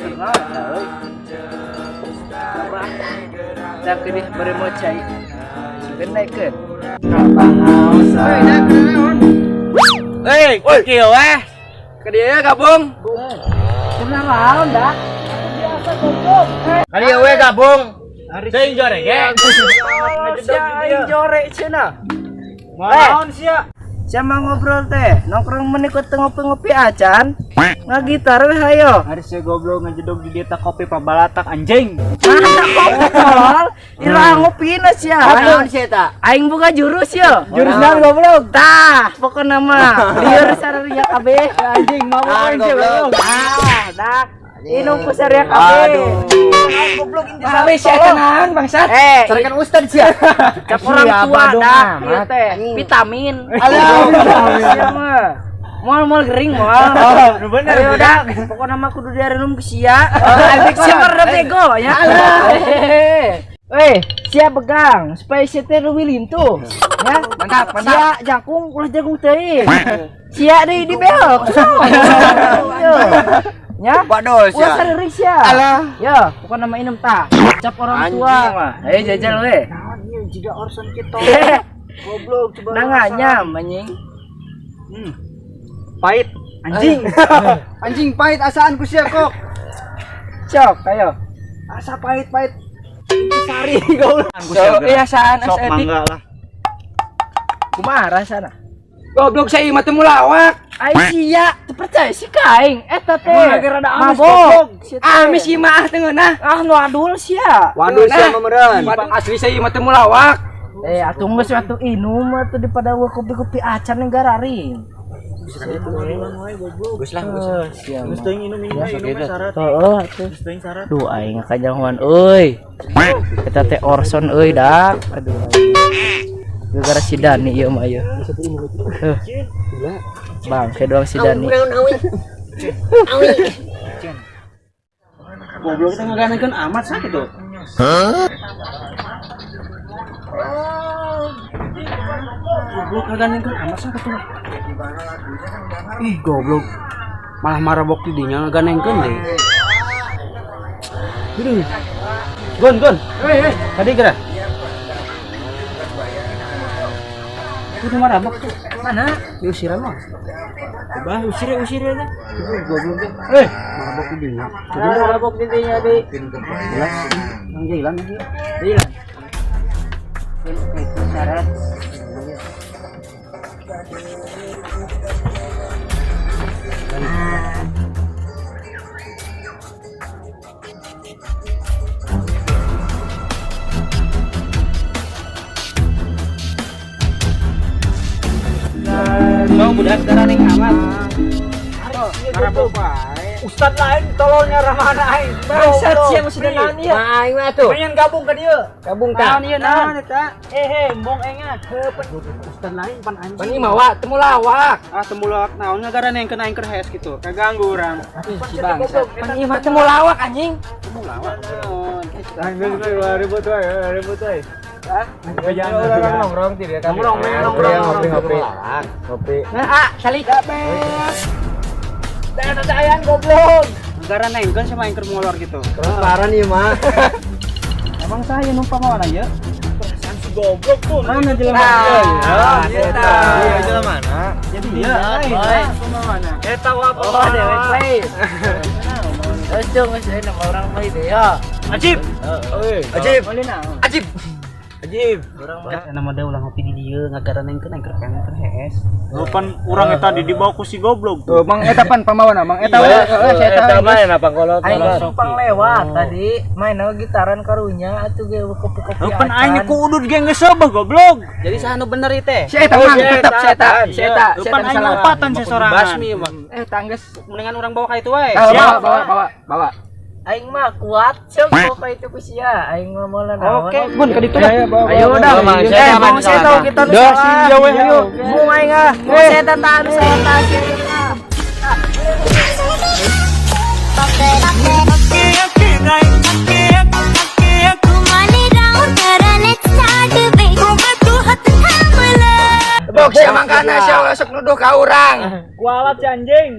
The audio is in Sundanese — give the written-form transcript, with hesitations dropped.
Kenal euy. Coba. Da keun bari mau cai. Sugan naikeun. Heuy, dah naon? Hei, kieu weh. Ke dieu gabung. Kenal naon dah? Biasa goblok. Ka dieu we gabung. Teuing jore ge. Sia aing jore cenah. Naon sia? Siapa ngobrol teh? Nongkrong menikut ngopi-ngopi acan. Ngagitar we hayo. Hari sia goblok ngejedog di dieta kopi pabalatak anjing. Mana kopi tolol? Ira ngopina sia. Naon sia eta? Aing buka jurus yo. Jurus naon goblok? Tah, pokokna mah lieur sareria kabeh. Anjing mau Naon, aing sia goblok? goblok. Ah, dak. Inum ku saria kabeh. Goblok inti Mami sia naon bangsat? Eh, Sarekan ustad sia. cak orang tua dak ieu teh vitamin. Alah. Sia mah. Moal moal gering moal. Oh, bener. Ayo dak, pokokna mah kudu diarenum ke sia. Sia mah rada bego ya. Weh, sia begang supaya sia teh leuwih lintuh. Ya, Mantap, mantap. Sia jangkung ulah jagung teuing. Sia deui dibelok. Yo. Ya. Badol Ulah sia. sareuring sia. Alah. Ya, pokokna mah inum tah. Cap orang tua mah. Ayo jajal we. Naon ieu jiga Orson kita. Goblok coba. Nanganyam anjing. Pahit anjing. Anjing pahit asaan ku sia kok. Cok, ayo. Asa pahit-pahit. Sari goblok. So, iya saan Sok asa etik. mangga lah. Kumaha rasana? Goblok sia ieu mah teu mulawak. Ai sia, teu percaya si ka aing eta teh. Emang lagi rada amis, Mabok. goblok. Sia teh. Amis ieu mah ah teu ngeunah. Ah nu adul sia. Waduh sia mah meureun. Asli sia ieu mah teu mulawak. Eh, atuh geus atuh inum atuh di pada kopi-kopi acan yang gararing. Geus lah, geus. Sia. Geus teuing inum inum inum syarat. Heeh atuh. Geus teuing syarat. Duh aing kajanguan euy. Eta teh Orson euy dak. Aduh. Gara-gara si Dani ieu mah ieu. Heuh. Bang, kayak doang si Dani. Goblok kita ngaganekeun amat sakit tuh. Goblok ngaganekeun amat sakit tuh. Ih goblok. Malah marabok di dinya ngaganengkeun deh. Aduh. Gon, gon. Eh, tadi kira. Itu marabok tuh. Mana? Diusiran mah. Coba usir usir aja. Goblok tuh. Eh, Marabok di dinya. mabok di dinya di. Jelas. Yang jalan aja. Hilang. Itu syarat. So budak garaneng amat. Marabok wae. Ustad lain tolongnya ramana aing. Bangsat sia mah sudah naon ieu? Mah aing mah tuh. Pengen gabung ke dia. Gabung ka. Naon ieu naon? Naon eta? Eh, embong engat. Ustad lain pan anjing. Pan ieu mah wa teu mulawak. Ah, temulawak naon ngagaranengkeun aing keur hees kitu. Kaganggu urang. Si bangsat. Pan ieu mah teu mulawak anjing. Temulawak. Naon? Ribut wae, ribut wae. Orang nongkrong tidak Nongkrong, nongkrong, ngopi, ngopi. Ngopi. Nah, ah, salik. Jangan ada ayang goblok. Ngagaranengkeun sama aing keur molor gitu. Transparan ieu mah. Emang saya numpang mana ya? Perasaan si goblok tuh. Mana jelema? Nah, Eta. Iya, jelema mana? Jadi dia. Mana? Eta apa? Oh, dewek play. Terus dong, geus nama orang play deh ya. Ajib. Ajib. Boleh naon? Ajib. Ajib. Nama dia ulah ngopi di dieu ngagaranengkeun aing keur pengen keur hees. Pan urang eta di dibawa ku si goblok tuh. Mang eta pan pamawana, Mang eta we. Heeh, si eta. Eta mah na pangkolot. Aing numpang lewat tadi, main gitaran karunya atuh ge kopi-kopi. Pan aing ku udud ge geus seubeuh goblok. Jadi saha nu bener ieu teh? Si eta mang tetep si eta, si eta, si eta Pan aing salah. lompatan si sorangan. Basmi mah. Eh, tangges mendingan urang bawa ka itu wae. Bawa, bawa, bawa, bawa. Aing mah kuat cek pokok itu ku sia. Aing mah moal naon. Oke, Gun ka ditu lah. Ayo udah. Bawa, Eh, bawa, bang saya tahu kita nu Dah, salah. si dia we, ayo. Bung aing ah. Bung saya tah anu salah tah sia. Bok sia mangkana sia sok nuduh ka urang. Kualat si anjing.